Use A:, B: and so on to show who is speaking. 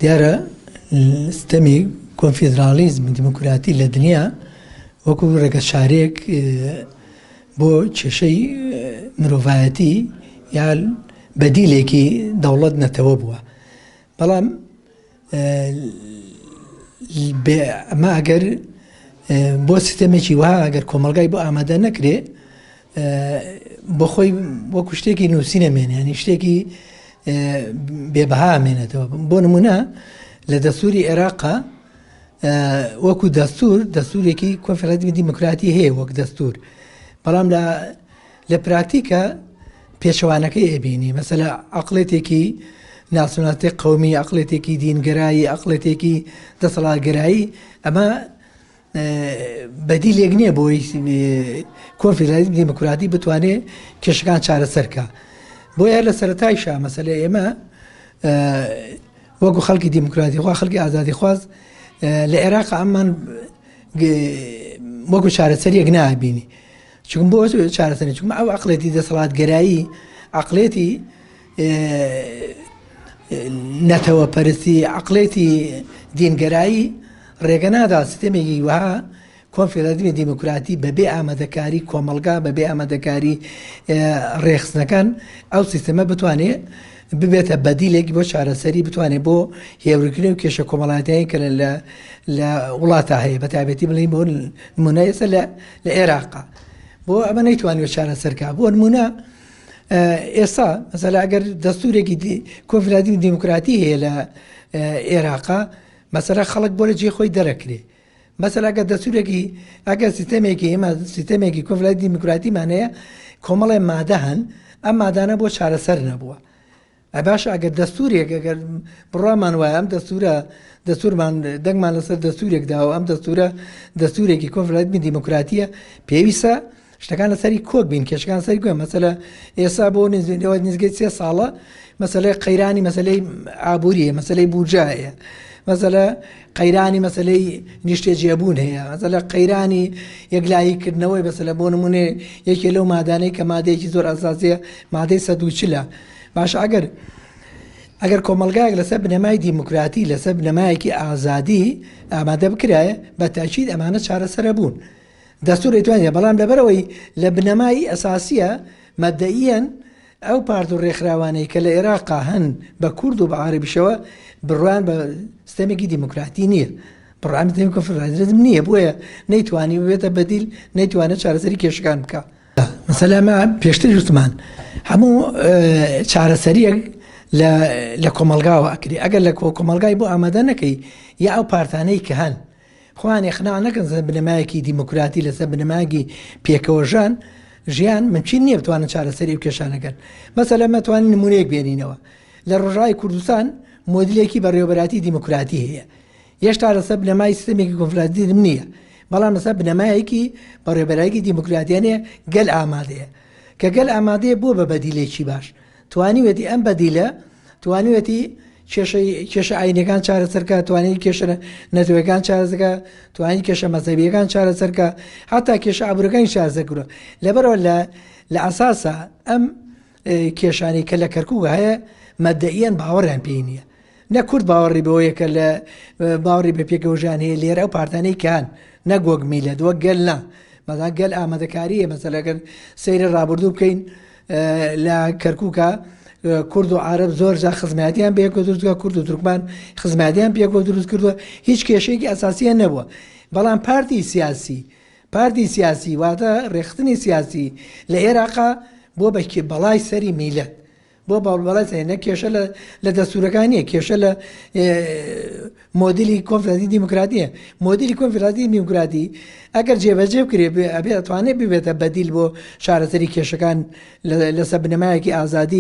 A: دیارە ستەمی کۆنفیدراڵیزم دیموکراتی لە دنیا وەکو ڕێگەچارەیەک بۆ کێشەی مرۆڤایەتی یا بەدیلێکی دەوڵەت نەتەوە بووە بەڵام ئەمە ئەگەر بۆ سیستەمێکی وها ئەگەر کۆمەلگای بۆ ئامادە نەکرێ بۆ خۆی وەکو شتێکی نووسی نەمێنێ ینی شتێکی بێبەها مێنێتەوە بۆ نمونە لە دەستوری عێراقا وەکو دەستور دەستورێکی کۆنفراتی دیموکراتی هەیە وەک دەستور بەڵام لە لە پراکتیکە پێچەوانەکەی ئەبینی مەسەلە عقلێتێکی ناسیۆنالیستی قومی عقلێتێکی دینگەرایی عقلێتێکی دەسەڵاتگەرایی ئەمە بەدیلێک نییە بۆی کۆنفیدرالیزم دیموکراتی بتوانێت کێشەکان چارەسەرکە بۆیە لە سەرەتایشا مەسەلە ئێمە وەکو خەڵکی دیموکراتی خوا خەڵکی ئازادی خواز لە عێراق ئەممان وەکو چارەسەریەک نابینی چون بۆ چارەسەری چون ئەو عقلێتی دەسەڵاتگەرایی عقلێتی نەتەوە پەرستی عقلێتی دینگەرایی ڕێگە نادا سیستەمێکی وەها کۆنفیدرالیزمی دیموکراتی بەبێ ئامادەکاری کۆمەڵگا بەبێ ئامادەکاری ڕێخستنەکان ئەو سیستەمە بتوانێ ببێتە بەدیلێک بۆ چارەسەری بتوانێت بۆ هێورکردن و کێشە کۆمەڵایەتیان کە لە لە وڵاتە هەیە بە تایبەتی بڵین بۆ نمونە ئێستا لە لە عێراقا بۆ ئەمە نەیتوانیوە چارەسەرکە بۆ نمونە ئێستا مەسەلە ئەگەر دەستورێکی کۆنفراتی دیموکراتی هەیە لە عێراقا مەسەلە خەڵک بۆ لە جێ خۆی دەرەکرێ مەسەلە ئەگەر دەستورێکی ئەگەر سیستەمێکی ئێمە سیستەمێکی کۆنفراتی دیموکراتیمان هەیە کۆمەڵێ مادە هەن ئەم مادانە بۆ چارەسەر نەبووە ئە باشە ئەگەر دەستورێک ئەگەر بڕوامان وایە ئەم دەستورە دەستورمان دەنگمان لەسەر دەستورێک داوە ئەم دەستورە دەستورێکی کۆنفراتی دیموکراتیە پێویستە شتەکان لەسەری کۆک بین کێشەکان سەری گوێ مەسەلە ئێستا بۆ نزیکەوە نزیکەی سێ ساڵە مەسەلەی قەیرانی مەسەلەی ئابووریە مەسەلەی بورجا هەیە مەسەلە قەیرانی مەسەلەی نیشتەجێبوون هەیە مەسەلە قەیرانی یەکلایی کردنەوەی مەسەلە بۆ نمونێ یەکێ لەو مادانەی کە مادەیەکی زۆر ئەساسیە مادەی 140 باشە ئەگەر ئەگەر کۆمەلگایەک لەسەر بنەمای دیموکراتی لەسەر بنەمایەکی ئازادی ئامادە بکرایە بە تاکید ئەمانە چارەسەرە بوون دەستور ئەیتوانیە بەڵام لەبەرئەوەی لە بنەمای ئەساسیە مەبدەئیەن ئەو پارت و ڕێکخراوانەی کە لە ئێراقا هەن بە کورد و بە عەرەبیشەوە بڕوایان بە ستەمێکی دیموکراتی نییە بڕوایان بە ستەمی کۆنفدرالیزم نییە بۆیە نەیتوانی ببێتە بەدیل نەیتوانێت چارەسەری کێشەکان بکا. مەسەلە ئەمە پێشتریش وتمان هەموو چارەسەریەک لە لە کۆمەڵگاوە ئەکرێ ئەگەر لە کۆمەڵگای بۆ ئامادە نەکەی یا ئەو پارتانەی کە هەن خۆیان ئیقناع نەکەن لەسەر بنەمایەکی دیموکراتی لەسەر بنەمایەکی پێکەوەژان ژیان ممکن نییە بتوانن چارەسەری ئەو کێشانە کەن مەسەلە مەتوانین نمونەیەک بێنینەوە لە ڕۆژای کوردستان مۆدلێکی بەڕێوەبەراتی دیموکراتی هەیە هێشتا لەسەر بنەمای سیستمێکی کۆنفدرالیزم نییە بەڵام لەسەر بنەمایەکی بەڕێوەبەرایەکی دیموکراتیانەیە گەل ئامادەیە کە گەل ئامادەیە بۆ بە بەدیلێکی باش توانیوێتی ئەم بەدیلە توانیوێتی کێشەی کێشە ئاینەکان چارەسەرکە توانانی کێشە نەتەوەکان چارەسەکە توانی کێشە مەزەبیەکان چارەسەرکە هەتا کێشە ئابوورەکانی چارەسەر کردووە لەبەرەوە لە لە ئەساسا ئەم کێشانی کە لە کەرکوک هەیە مەبدەئیەن باوەڕیان پێی نییە نە کورد باوەڕی بەوەیە کە لە باوەڕی بە پێکەوەژیان هەیە لێرە ئەو پارتانەی کان نەک وەک میلەت وەک گەل نا مەزان گەل ئامادەکاریە مەسەلەگەر سەیری ڕابردوو بکەین لە کەرکووکە کورد و عرب زۆر جا خزمەتیان پێکەوە دروست کردووە کورد و تورکمان خزمەتیان پێکەوە دروست کردووە هیچ کێشەیەکی ئەساسیان نەبووە بەڵام پارتی سیاسی پارتی سیاسی واتە ڕێکخستنی سیاسی لە عێراقا بۆ بە بەڵای سەری میلەت بۆ باڵبەڵای سەری نە کێشە لە لە دەستورەکان نییە کێشە لە مۆدیلی کۆنفراتی دیموکراتیە مۆدیلی کۆنفراتی دیموکراتی ئەگەر جێبەجێ بکرێ ئەبێ ئەتوانێت ببێتە بەدیل بۆ چارەسەری کێشەکان لەسەر بنەمایەکی ئازادی.